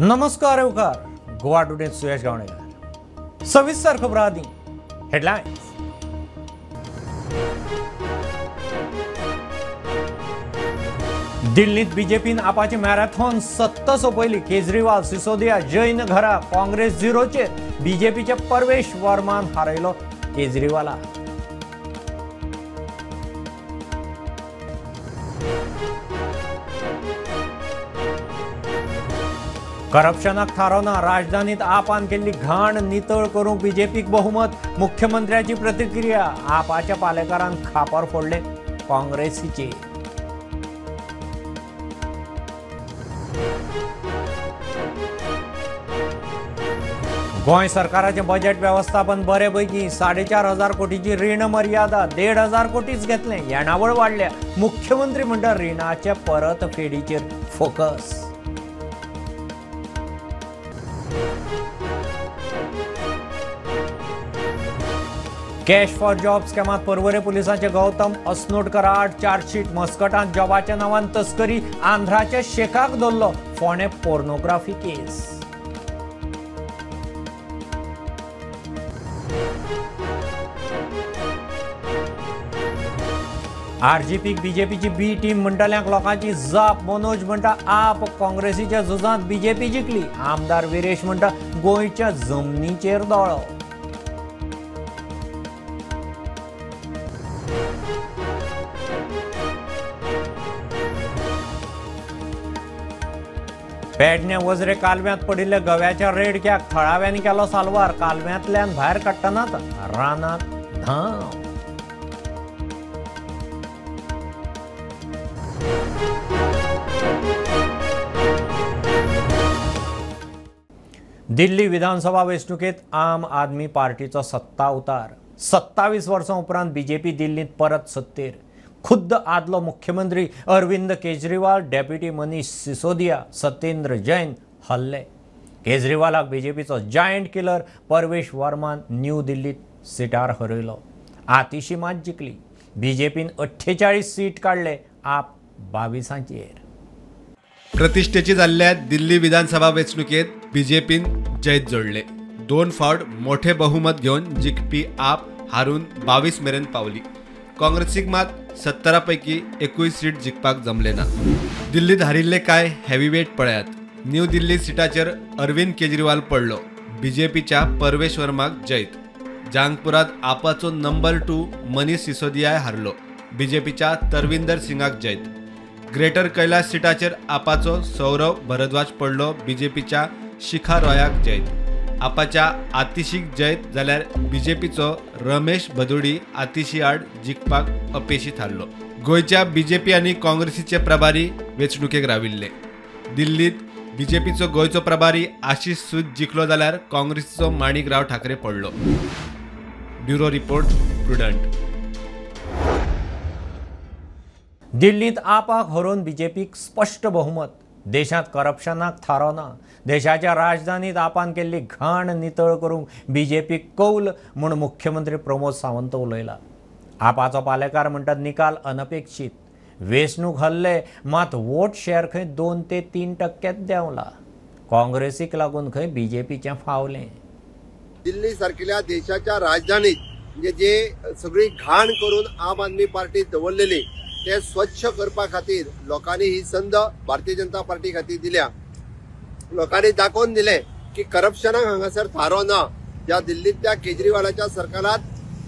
नमस्कार येवकार गोवा टुडे सुयश गावणेकर। सविस्तर खबरां आदी हेडलायन्स। दिल्लीत बीजेपीन आपाची मॅरेथॉन सत्ता सोंपयली। केजरीवाल, सिसोदिया, जैन घरा, काँग्रेस झिरोचेर। बीजेपीचे परवेश वर्मान हारयलो केजरीवाला। करप्शनाक थारोना, राजधानीत आपान केल्ली घाण नितळ करूंक बीजेपीक बहुमत। मुख्यमंत्र्याची प्रतिक्रिया, आपाच्या पालेकारान खापर फोडले काँग्रेसीचे। गोंय सरकाराचें बजेट वेवस्थापन बरे पैकी। 4,500 कोटीची रीण मर्यादा 1,500 कोटीच घेतलें, येणावळ वाडल्या। मुख्यमंत्री म्हणटा रिणाचे परतफेडीचेर फोकस। कॅश फॉर जॉब स्कॅमात पर्वरे पुलिसांचे गौतम असनोटकर आड चार्जशीट। मस्कटांत जॉबाच्या नांवान तस्करी, आंध्राच्या शेखाक धरलो। फोंडें पोर्नोग्राफी केस। आरजीपीक बीजेपीची बी टीम म्हणटल्यांक लोकांची जाप। मनोज म्हणटा आप काँग्रेसीच्या झुजांत बीजेपी जिखली। आमदार विरेश म्हणटा गोंयच्या जमनीचेर दोळो। पेडणे वजरे कालव्यांत पडिल्ल्या गव्याच्या रेडक्याक थळाव्यांनी केलो साल्वार। कालव्यांतल्यान भायर काडटनाच रानांत धांव। दिल्ली विधानसभा वेंचणुकेंत आम आदमी पार्टीचो सत्ता उतार। 27 वर्सां उपरांत बीजेपी दिल्लींत परत सत्तेर। खुद्द आदलो मुख्यमंत्री अरविंद केजरीवाल, डेप्युटी मनीष सिसोदिया, सत्येंद्र जैन हल्ले। केजरीवालाक बीजेपीचो जायंट किलर परवेश वर्मान न्यू दिल्लीत सिटार हरयलो। आतिशी मात जिखली। बीजेपीन 48 सीट काडले, आप 22. प्रतिष्ठेची जाल्ल्या दिल्ली विधानसभा वेंचणुकेत बीजेपीन जैत जोडले। 2 फावट मोठे बहुमत घेवन जिखपी आप हारून 22 मेरेन पावली। काँग्रेसीक मात 17 पैकी 21 सीट जिखपाक जमले ना। दिल्लीत हारिल्ले काय हेवीवेट पळयात। न्यू दिल्ली सिटाचेर अरविंद केजरीवाल पडलो, बीजेपीच्या परवेश वर्माक जैत। जांगपुरात आपाचो नंबर 2 मनीष सिसोदियाय हारलो, बीजेपीच्या तरविंदर सिंगाक जैत। ग्रेटर कैलाश सिटाचेर आपाचो सौरव भरद्वाज पडलो, बीजेपीच्या शिखा रॉयाक जैत। आपाच्या आतिशीक जैत जाल्यार बीजेपीचो रमेश बदुडी आतिशी आड जिखपाक अपेशी थारलो। गोंयच्या बीजेपी आनी काँग्रेसीचे प्रभारी वेंचणुकेक राविल्ले। दिल्लीत बीजेपीचो गोंयचो प्रभारी आशिष सूद जिखलो जाल्यार काँग्रेसीचो माणिक राव ठाकरे पडलो। Bureau report, Prudent. दिल्लीत आपाक हरोवन बीजेपीक स्पश्ट बहुमत। देशांत करप्शनाक थारोना, देशाच्या राजधानीत आपान केल्ली घाण नितळ करूंक बीजेपीक कौल म्हूण मुख्यमंत्री प्रमोद सावंत उलयला। आपाचो पालेकार म्हणटात निकाल अनपेक्षीत। वेंचणूक हल्ले मात वोट शेअर खंय 2 ते 3% देंवला। काँग्रेसीक लागून खंय बीजेपीचें फावलें। दिल्ली सारकिल्या देशाच्या राजधानीत म्हणजे जे सगळी घाण करून आम आदमी पार्टी दवरलेली ते स्वच्छ करपा खातीर लोकांनी ही संद भारतीय जनता पार्टी खातीर दिल्या। लोकांनी दाखोवन दिलें की करप्शनाक हांगासर थारो ना। ज्या दिल्लींतल्या केजरीवालाच्या सरकारात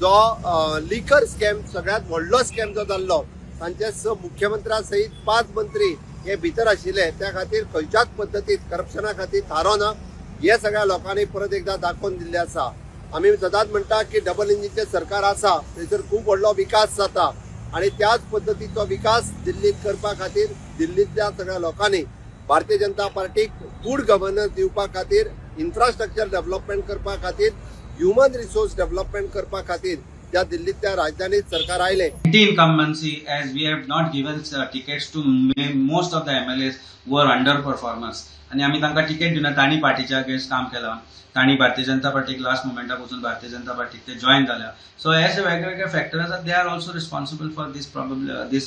जो लिकर स्कॅम सगळ्यात व्हडलो स्कॅम जो जाल्लो, तांचे मुख्यमंत्र्या सहित 5 मंत्री हे भितर आशिल्ले, त्या खातीर खंयच्याच पद्दतीत करप्शना खातीर थारो ना हे सगळ्या लोकांनी परत एकदा दाखोवन दिल्लें आसा। आमी सदांच म्हणटा की डबल इंजिनचें सरकार आसा, थंयसर खूब व्हडलो विकास जाता आणि त्याच पद्दतीचो विकास दिल्लीत करपा खातीर दिल्लींतल्या सगळ्या लोकांनी भारतीय जनता पार्टीक गुड गव्हर्नन्स दिवपा खातीर, इन्फ्रास्ट्रक्चर डेव्हलपमेंट करपा खातीर, ह्युमन रिसोर्स डेव्हलपमेंट करपा खातीर ज्या दिल्लींतल्या राजधानीत सरकार आयलें। Anti incumbency, as we have not given tickets to most of the MLAs who are under performers आनी आमी तांकां तिकेट दिना, तांणी पार्टीच्या अगेन्स्ट काम केलां, तांणी भारतीय जनता पार्टीक लास्ट मुमेंटाक वचून भारतीय जनता पार्टीक ते जॉयन जाल्या। सो हे अशे वेगवेगळे फॅक्टर आसात, they are also responsible for this probably this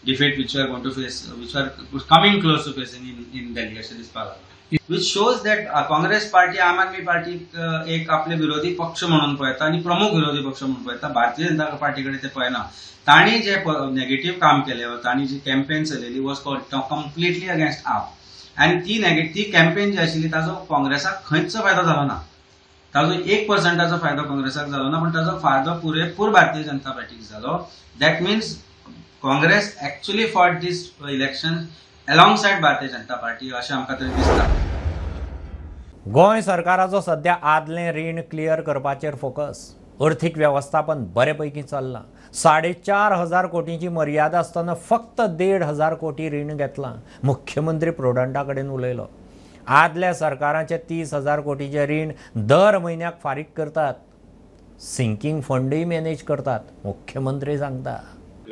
defeat which are going to face, which are coming close to facing in Delhi अशें दिसपाक लागलां। Which shows that Congress party Aam Aadmi पार्टीक एक आपले विरोधी पक्ष म्हणून पळयता आनी प्रमुख विरोधी पक्ष म्हणून पळयता. भारतीय जनता पार्टी कडेन ते पळयना. तांणी जे नेगेटीव काम केलें वा तांणी जी कॅम्पेन चलयली वॉज कंप्लिटली अगेन्स्ट आप आनी ती कॅम्पेन जी आशिल्ली ताजो काँग्रेसाक खंयच फायदो जालो ना. ताजो 1% फायदो काँग्रेसाक जालो ना, पण ताजो फायदो पुरेपूर भारतीय जनता पार्टीक जालो. That means Congress actually fought this election alongside Bharatiya Janata party अशें आमकां तरी दिसता. गोंय सरकाराचो सध्या आदलें रीण क्लियर करपाचेर फोकस. अर्थीक वेवस्थापन बरे पैकी चल्लां. 4,500 कोटींची मर्यादा आसतना फक्त 1,500 कोटी रीण घेतलां. मुख्यमंत्री प्रुडंटा कडेन उलयलो. आदल्या सरकाराचे 30,000 कोटीचें रीण दर म्हयन्याक फारीक करतात. सिंकींग फंडूय मॅनेज करतात, मुख्यमंत्री सांगता.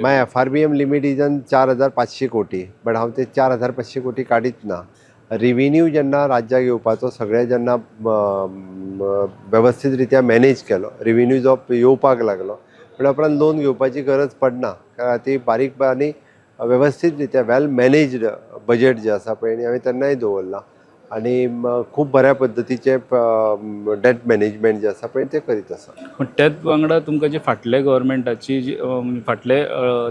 My FRBM limit is on 4,500 कोटी, बट हांव ते 4,500 कोटी काडीत ना. रिव्हेन्यू जेन्ना राज्याक येवपाचो सगळें जेन्ना वेवस्थीत रित्या मॅनेज केलो, रिव्हेन्यू जो येवपाक लागलो म्हणल्या उपरांत लोन घेवपाची गरज पडना. कारण ती बारीक आनी वेवस्थीत रित्या वेल मॅनेज्ड बजेट जें आसा पळय आनी हांवें तेन्नाय दवरलां आनी खूब बऱ्या पद्दतीचें डेट मॅनेजमेंट जें आसा पळय तें करीत आसा. पूण त्याच वांगडा तुमकां जी फाटले गव्हर्मेंटाची जी फाटले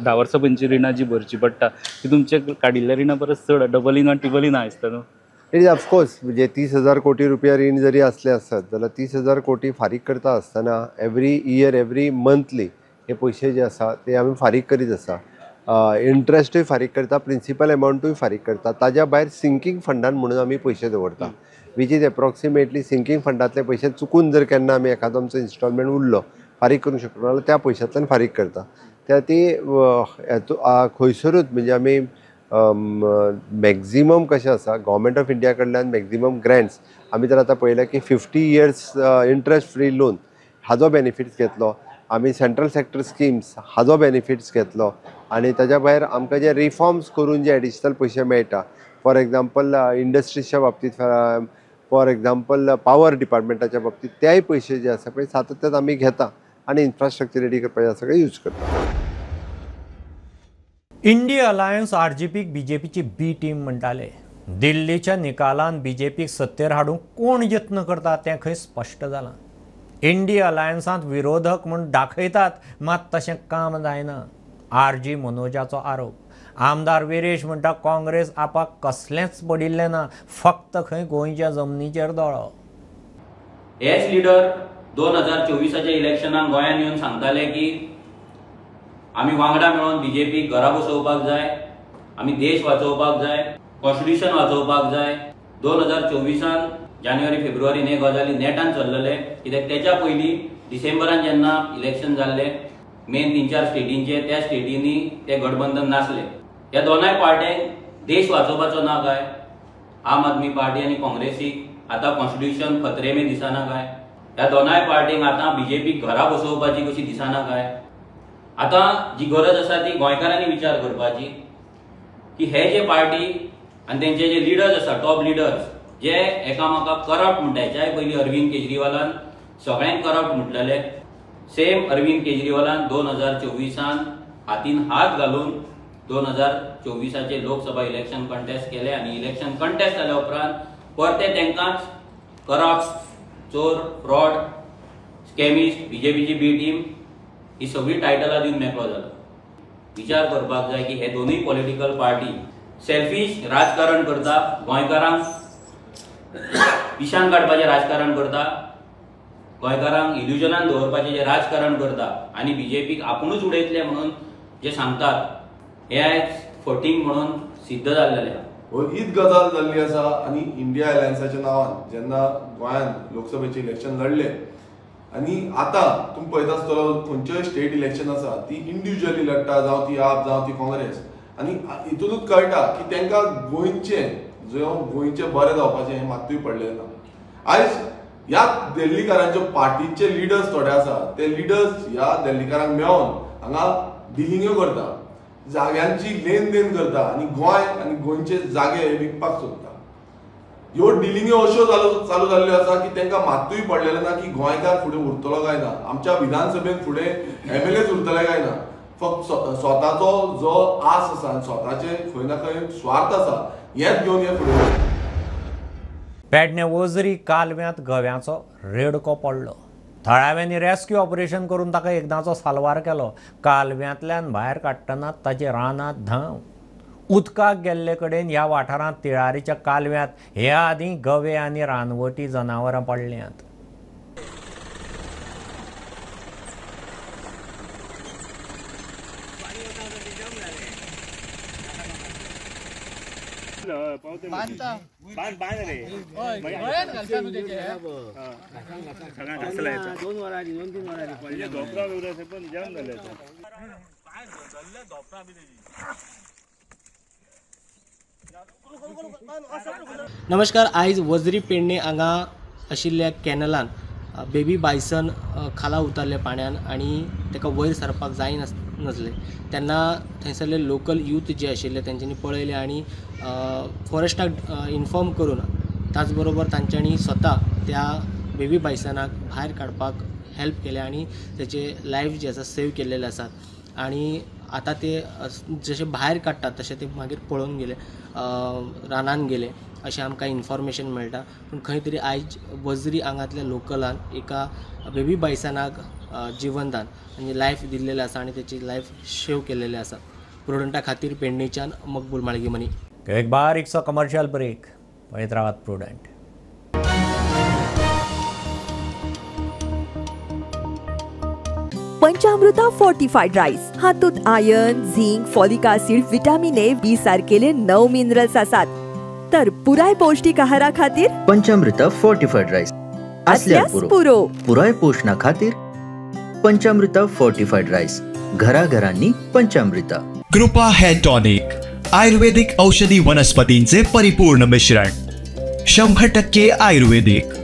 10 वर्सां पयलींची रिणां जी भरची पडटा ती तुमचे काडिल्ल्या रिणां परस चड डबल इन आनी ट्रिपल इन दिसता न्हू. It is of course म्हणजे 30,000 कोटी रुपया रीण जरी आसले आसत जाल्यार 30,000 कोटी फारीक करता आसतना एवरी इयर एवरी मंथली हे पयशे जे आसा ते आमी फारीक करीत आसा. इंट्रस्टूय फारीक करता, प्रिंसिपल एमावंटूय फारीक करता. ताज्या भायर सिंकींग फंडान म्हणून आमी पयशे दवरता, which is approximately sinking फंडांतले पयशे चुकून जर केन्ना आमी एखादो आमचो इन्स्टॉलमेंट उरलो फारीक करूंक शकना जाल्यार त्या पयशांतल्यान फारीक करता. त्या ती खंयसरूच म्हणजे आमी मॅक्झिमम कशें आसा गव्हर्मेंट ऑफ इंडिया कडल्यान मॅक्झिमम ग्रँट्स आमी तर आतां पळयलें की 50 इयर्स इंट्रस्ट फ्री लोन हाजो बेनिफिट्स घेतलो आमी, सेंट्रल सेक्टर स्किम्स हाजो बेनिफिट्स घेतलो आनी ताज्या भायर आमकां जे रिफॉर्म्स करून जे एडिशनल पयशे मेळटा, फॉर एग्जाम्पल इंडस्ट्रीजच्या बाबतींत, फॉर एग्जाम्पल पावर डिपार्टमेंटाच्या बाबतींत, तेय पयशे जे आसा पळय सातत्यान आमी घेता आनी इन्फ्रास्ट्रक्चर रेडी करपाचे सगळें यूज करता. इंडिया अलायन्स आरजीपीक बीजेपीची बी टीम म्हणटाले. दिल्लीच्या निकालान बीजेपीक सत्तेर हाडूंक कोण यत्न करता तें खंय स्पश्ट जालां. इंडिया अलायन्सांत विरोधक म्हूण दाखयतात, मात तशें काम जायना, आरजी मनोजाचो आरोप. आमदार विरेश म्हणटा काँग्रेस आपाक कसलेंच पडिल्लें ना, फक्त खंय गोंयच्या जमनीचेर दोळो. हेच लिडर 2024 इलेक्शनाक गोंयांत येवन सांगताले की आमी वांगडा मेळोन बीजेपीक घरा बसोवपाक जाय, आमी देश वाचोवपाक जाय, कॉन्स्टिट्युशन वाचोवपाक जाय. 2024 जानेवारी फेब्रुवारीन हे गजाली नेटान चल्लले, कित्याक तेच्या पयलीं डिसेंबरान जेन्ना इलेक्शन जाल्लें मेन 3-4 स्टेटींचे, त्या स्टेटींनी ते गठबंधन नासले. ह्या दोनाय पार्ट्यांक देश वाचोवपाचो ना काय? आम आदमी पार्टी आनी काँग्रेसीक आतां कॉन्स्टिट्युशन खतरे में दिसना काय? ह्या दोनाय पार्टींक आतां बीजेपीक घरा बसोवपाची कशी दिसना काय? आतां जी गरज आसा ती गोंयकारांनी विचार करपाची की हे जे पार्टी आनी तेंचे जे लिडर्स आसा, टॉप लिडर्स जे एकामेकाक करप्ट म्हणटा, हेच्याय पयलीं अरविंद केजरीवालान सगळ्यांक करप्ट म्हटलेले, सेम अरविंद केजरीवालान 2024 हातीन हात घालून 2024 लोकसभा इलेक्शन कंटेस्ट केले आनी इलेक्शन कंटेस्ट जाल्या उपरांत परते तेंकांच करप्ट, चोर, फ्रॉड, स्कॅमिस्ट, बीजेपीची बी टीम ही सगळी टायटलां दिवन मेकळो जालो. विचार करपाक जाय की हे दोनूय पॉलिटिकल पार्टी सेल्फीश राजकारण करता, गोंयकारांक पिशान काडपाचें राजकारण करता, गोंयकारांक इल्युजनान दवरपाचें जें राजकारण करता आनी बीजेपीक आपुणूच उडयतले म्हणून जे सांगतात हे आयज फटींग म्हणून सिद्ध जाल्लेलें आसा. हीच गजाल जाल्ली आसा आनी इंडिया अलायन्साच्या नांवान जेन्ना गोंयांत लोकसभेचें इलेक्शन लढलें आनी आतां तुमी पळयता आसतलो खंयचेय स्टेट इलेक्शन आसा ती इंडिविज्युअली लढटा, जावं ती आप जावं ती काँग्रेस, आनी हितूनच कळटा की तांकां गोंयचें जो गोंयचें बरें जावपाचें हें मात्तूय पडलें ना. आयज ह्या दिल्लीकारांच्यो पार्टीचे लिडर्स थोडे आसा, ते लिडर्स ह्या दिल्लीकारांक मेळोन हांगा डिलिंग्यो करता, जाग्यांची लेन then करता आनी गोंय आनी गोंयचे जागे विकपाक सोदता. ह्यो डिलिंग्यो अश्यो चालू जाल्ल्यो आसा की तांकां मात्तूय पडलेलें ना की गोंयकार फुडें उरतलो काय ना, आमच्या विधानसभेन फुडें एमएलएच उरतले काय ना. फक्त स्वताचो जो आस आसा आनी स्वताचे खंय ना खंय स्वार्थ आसा हेच घेवन हे फुडें. पेडणे वजरी कालव्यांत गव्यांचो रेडको पडलो. थळाव्यांनी रेस्क्यू ऑपरेशन करून ताका एकदांचो साल्वार केलो. कालव्यांतल्यान भायर काडटना ताचे रानांत धांव. उदकाक गेल्ले कडेन ह्या वाठारांत तिळारीच्या कालव्यांत हे आदीं गवे आनी रानवटी जनावरां पडल्यांत. नमस्कार. आयज वजरी पेडणे हांगा आशिल्ल्या कॅनलान बेबी बायसन खाला उतरले पाण्यान आनी ताका वयर सरपाक जायनासलें तेन्ना थंयसरले लोकल यूथ जे आशिल्ले तेंच्यांनी पळयलें आनी फॉरेस्टाक इन्फॉर्म करून त्याच बरोबर तांच्यांनी स्वता त्या बेबी बायसनाक भायर काडपाक हेल्प केलें आनी तेचे लायफ जे आसा सेव केल्लेले आसात. आनी आतां ते जशे भायर काडटात तशे ते मागीर पळोवन गेले, रानान गेले अशें आमकां इन्फॉर्मेशन मेळटा. पूण खंय तरी आयज वजरी हांगांतल्या लोकलान एका बेबी बायसनाक जिवनदान आनी लायफ दिल्लेलें आसा आनी तेची लायफ सेव केल्लेलें आसा. प्रुडंटा खातीर पेडणेच्यान मकबूल माळगीमनी. एक बारीकसो कमर्शियल ब्रेक. पळयत रावात प्रुडंट. पंचामृता फोर्टिफाईड राईस हातूंत iron, zinc, folic acid, vitamin A, B सारकेले 9 मिनरल्स आसात. तर पुराय पौष्टिक आहारा खातीर पंचामृता फोर्टिफाईड राईस असल्यास पुरो. पुराय पोषणा खातीर पंचामृता फोर्टिफाईड राईस घराघरांनी पंचामृता. कृपा हेअर टॉनिक आयुर्वेदिक औषधी वनस्पतींचे परिपूर्ण मिश्रण, 100% आयुर्वेदिक.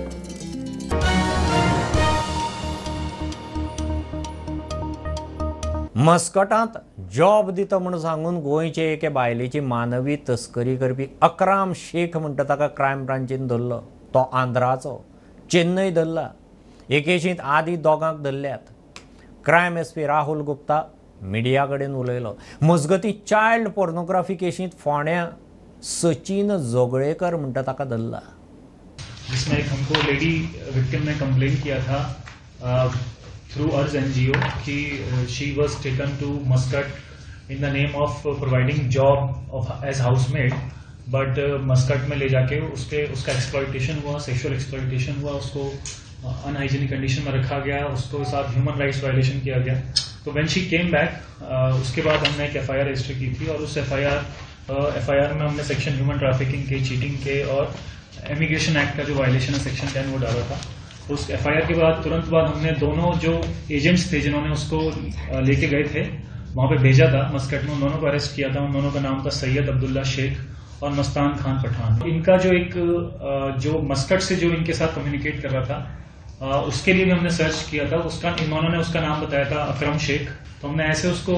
मस्कटांत जॉब दिता म्हूण सांगून गोंयचे एके बायलेची मानवी तस्करी करपी अकराम शेख म्हणटा ताका क्रायम ब्रांचीन धरलो. तो आंध्राचो, चेन्नय धरला. एकेशींत आदी दोगांक धरल्यात. Crime S P Rahul Gupta media कडेन उलयलो. मजगतीं चायल्ड पोर्नोग्राफी केशींत फोंड्या सचिन जोगळेकर म्हणटा ताका धरला. जिसमें एक हमको लेडी विक्टिम ने कंप्लेन किया था थ्रू अर्ज एनजीओ कि she was taken to Muscat in the name of providing job of as housemaid, but Muscat में ले जाके उसके उसका एक्सप्लॉयटेशन हुआ, सेक्सुअल एक्सप्लॉयटेशन हुआ, उसको अनहाइजीनिक कंडीशन में रखा गया, उसको साथ ह्यूमन राइट्स वायलेशन किया गया. तो when she came back उसके बाद हमने एक एफआईआर रजिस्टर की थी और उस एफआईआर में हमने सेक्शन ह्यूमन ट्रैफिकिंग के, चीटिंग के और इमिग्रेशन एक्ट का जो वायलेशन है सेक्शन 10 वो डाला था. उस एफआईआर के बाद तुरंत बाद हमने दोनों जो एजेंट्स थे जिन्होंने उसको लेके गए थे वहाँ पे भेजा था मस्कट में, उन दोनों को अरेस्ट किया था. उन दोनों का नाम था सैयद अब्दुल्ला शेख और मस्तान खान पठान. इनका जो एक जो मस्कट से जो इनके साथ कम्युनिकेट कर रहा था उसके लिए भी हमने सर्च किया था. उसका इन्होंने उसका नाम बताया था अकरम शेख. तो हमने ऐसे उसको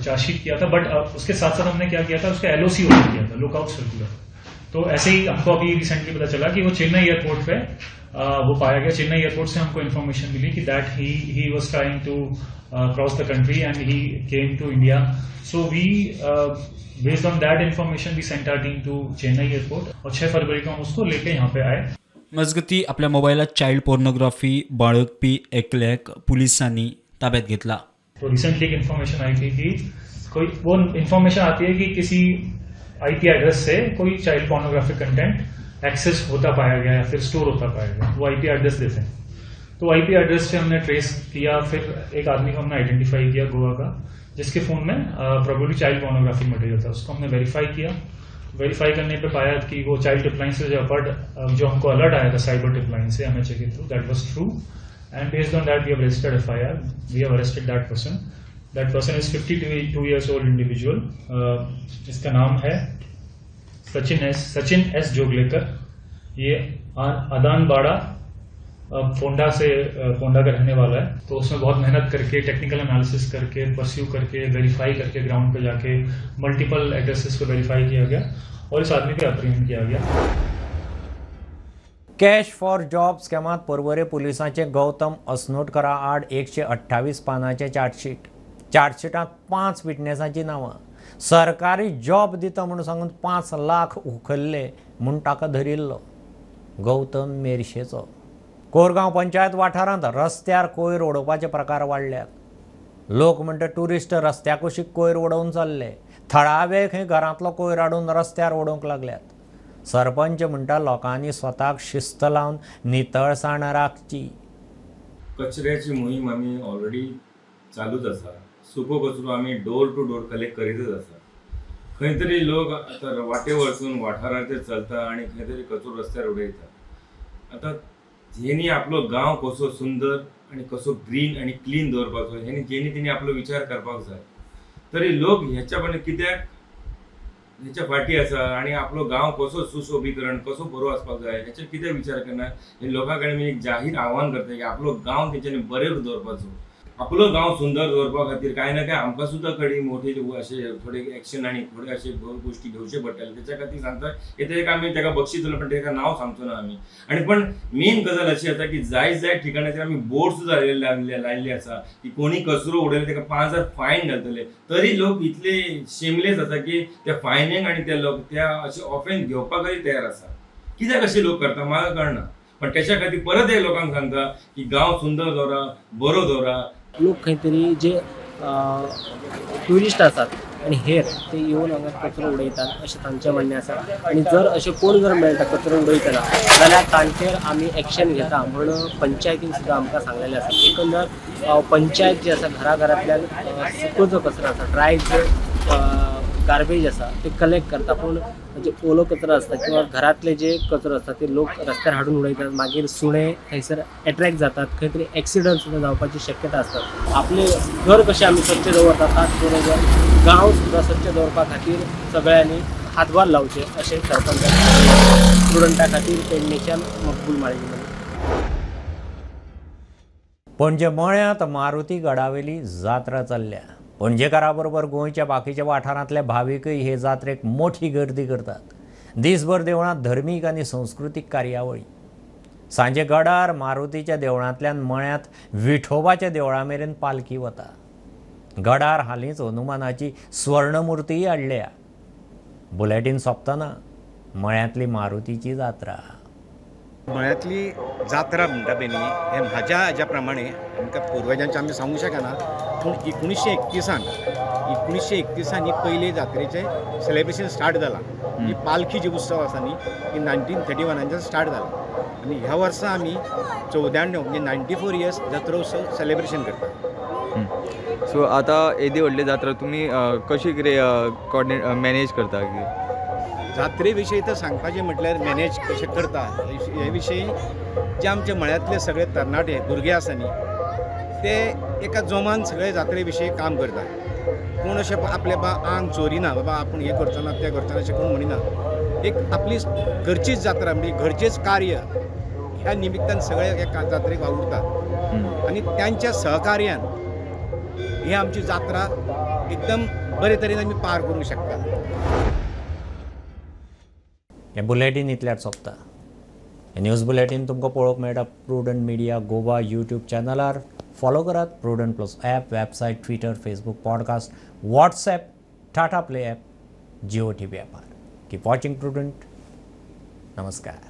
चार्जशीट किया था, बट उसके साथ साथ हमने क्या किया था, उसका एलओसी ओपन किया था, लुकआउट सर्कुलर. तो ऐसे ही हमको अभी रिसेंटली पता चला कि वो चेन्नई एयरपोर्ट पे वो पाया गया. चेन्नई एयरपोर्ट से हमको इन्फॉर्मेशन मिली कि that he was trying to cross the country and he came to India. So we based on that information we sent our team to Chennai airport और 6 फरवरी को हम उसको लेके यहाँ पे आए. मजगती आपल्या मोबायलात चाइल्ड पोर्नोग्राफी बाळगपी एकल्याक पुलिसांनी ताब्यात घेतला. तो रिसेंटली एक इन्फॉर्मेशन आई थी कि कोई वो इन्फॉर्मेशन आती है कि किसी आईपी एड्रेस से कोई चाइल्ड पोर्नोग्राफिक कंटेंट एक्सेस होता पाया गया या फिर स्टोर होता पाया गया, वो आईपी एड्रेस देते हैं. तो आईपी एड्रेस से हमने ट्रेस किया, फिर एक आदमी को हमने आइडेंटिफाई किया गोवा का, जिसके फोन में प्रोबेबली चाइल्ड पोर्नोग्राफिक मटेरियल था. उसको हमने वेरीफाई किया. वेरीफाई करने पे पाया कि वो चाइल्ड टिपलाइन से जो अलर्ट जो हमको अलर्ट आया था cyber tipline Se MHA K through, that was true and based on that we have registered FIR. We have arrested that person. That person is 52 years old individual. इसका नाम है Sachin S Joglekar. ये आदान बाड़ा फोंडा से फोंडा का रहने वाला है. तो उसमें बहुत मेहनत करके, टेक्निकल एनालिसिस करके, परस्यू करके, वेरीफाई करके, ग्राउंड पे जाके मल्टीपल एड्रेसेस को वेरीफाई किया गया और इस आदमी को अप्रीहेंड किया गया. कॅश फॉर जॉब स्कॅमांत पर्वरे पुलिसांचे गौतम असनोटकरा आड 128 पानांचें चार्जशीट. चार्जशीटांत 5 विटनेसांची नांवां. सरकारी जॉब दिता म्हूण सांगून 5 लाख उखल्ले म्हूण ताका धरिल्लो. गौतम मेरशेचो. कोरगांव पंचायत वाठारांत रस्त्यार कोयर उडोवपाचे प्रकार वाडल्यात. लोक म्हणटा ट्युरिस्ट रस्त्या कुशीक कोयर उडोवन चल्ले. थळावे खंय घरांतलो कोयर हाडून रस्त्यार उडोवंक लागल्यात. सरपंच म्हणटा लोकांनी स्वताक शिस्त लावन नितळसाण राखची. कचऱ्याची मोहीम आमी ऑलरेडी चालूच आसा. सुको कचरो आमी डोर टू डोर कलेक्ट करीतच आसा. खंय तरी लोक आतां वाटे वचून वाठाराचेर चलता आनी खंय तरी कचरो रस्त्यार उडयता. आतां हेणी आपलो गांव कसो सुंदर आनी कसो ग्रीन आनी क्लीन दवरपाचो हेणी जेणी तेणी आपलो विचार करपाक जाय. तरी लोक ह्याच्या पण कित्याक ह्याच्या फाटी आसा आनी आपलो गांव कसो सुशोभीकरण कसो बरो आसपाक जाय हेचेर कित्याक विचार करना हे लोकां कडेन मी एक जाहीर आव्हान करता की आपलो गांव तेंच्यांनी बरें दवरपाचो. आपलो गांव सुंदर दवरपा खातीर कांय ना कांय आमकां सुद्दां कडी मोठे अशे थोडे एक्शन आनी थोडे अशे गोश्टी घेवचे पडटले. तेच्या खातीर सांगता की तेका आमी तेका बक्षीस दिलो पण तेका नांव सांगचो ना आमी. आनी पण मेन गजाल अशी आसा की जाय जाय ठिकाणाचेर आमी बोर्ड सुद्दां लायिल्ले आसा की कोणी कचरो उडयले तेका 5,000 फायन घालतले. तरी लोक इतले शेमलेस आसा की त्या फायनींग आनी त्या लोक त्या अशे ऑफेन्स घेवपाकय तयार आसा. कित्याक अशे लोक करता म्हाका कळना. पण त्याच्या खातीर परत एक लोकांक सांगता की गांव सुंदर दवरा, बरो दवरा. लोक खंय तरी जे ट्युरिस्ट आसात आनी हेर ते येवन हांगा कचरो उडयतात अशें तांचें म्हणणें आसा. आनी जर अशें कोण जर मेळटा कचरो उडयतना जाल्यार तांचेर आमी एक्शन घेता म्हूण पंचायतीन सुद्दां आमकां सांगलेलें आसा. एकंदर पंचायत जी आसा घरा घरांतल्यान सुको जो कचरो आसा, ड्राय जो गार्बेज आसा ते कलेक्ट करता, पूण जे ओलो कचरो आसता किंवा घरांतले जे कचरो आसता ते लोक रस्त्यार हाडून उडयतात. मागीर सुणे थंयसर एट्रॅक्ट जातात, खंय तरी एक्सिडंट सुद्दां जावपाची शक्यता आसता. आपलें घर कशें आमी स्वच्छ दवरतात त्याच बरोबर गांव सुद्दां स्वच्छ दवरपा खातीर सगळ्यांनी हातभार लावचे अशें सरपंचान स्टुडंटा खातीर पेडणेच्यान मकबूल माळी. पणजे मळ्यांत मारुती गडावेली जात्रा चल्ल्या. पणजेकारा बरोबर गोंयच्या बाकीच्या वाठारांतले भाविकय हे जात्रेक मोठी गर्दी करतात. दिसभर देवळांत धर्मीक आनी संस्कृतीक कार्यावळी. सांजे गडार मारुतीच्या देवळांतल्यान मळ्यांत विठोबाच्या देवळा मेरेन पालखी वता. गडार हालींच हनुमानाची स्वर्णमूर्तीय हाडल्या. बुलेटीन सोंपतना मळ्यांतली मारुतीची जात्रा. मळ्यांतली जात्रा म्हणटा पळय न्ही, हें म्हाज्या हाज्या प्रमाणे आमकां पुर्वजांचें आमी सांगूंक शकना, पूण 1931 1931 ही पयले जात्रेचें सेलेब्रेशन स्टार्ट जालां. ही पालखी जी उत्सव आसा न्ही ही 1931 स्टार्ट जाला आनी ह्या वर्सा आमी 94 म्हणजे 94 इयर्स जात्रा उत्सव सेलेब्रेशन करता. सो आतां येदी व्हडली जात्रा तुमी कशी कितें कॉर्डिनेट मॅनेज करता? जात्रे विशयी तर सांगपाचें म्हटल्यार मॅनेज कशें करता हे विशयी जे आमचे मळ्यांतले सगळे तरणाटे भुरगे आसा न्ही ते एका जोमान सगळे जात्रे विशयी काम करता. कोण अशें आपले बा आंग चोरिना, बाबा आपूण हें करचो ना तें करचो ना अशें कोण म्हणिना. एक आपली घरचीच जात्रा म्हणजे घरचेच कार्य ह्या निमित्तान सगळे एका जात्रेक वावुरता आनी त्यांच्या सहकार्यान ही आमची जात्रा एकदम बरे तरेन आमी पार करूंक शकता. हें बुलेटीन इतल्यार सोंपता. हें न्यूज बुलेटीन तुमकां पळोवंक मेळटा प्रुडंट मिडिया गोवा यूट्यूब चॅनलार. फॉलो करात Prudent plus app, website, Twitter, Facebook, podcast, WhatsApp, Tata play app, Jio TV ॲपार. Keep watching prudent. नमस्कार.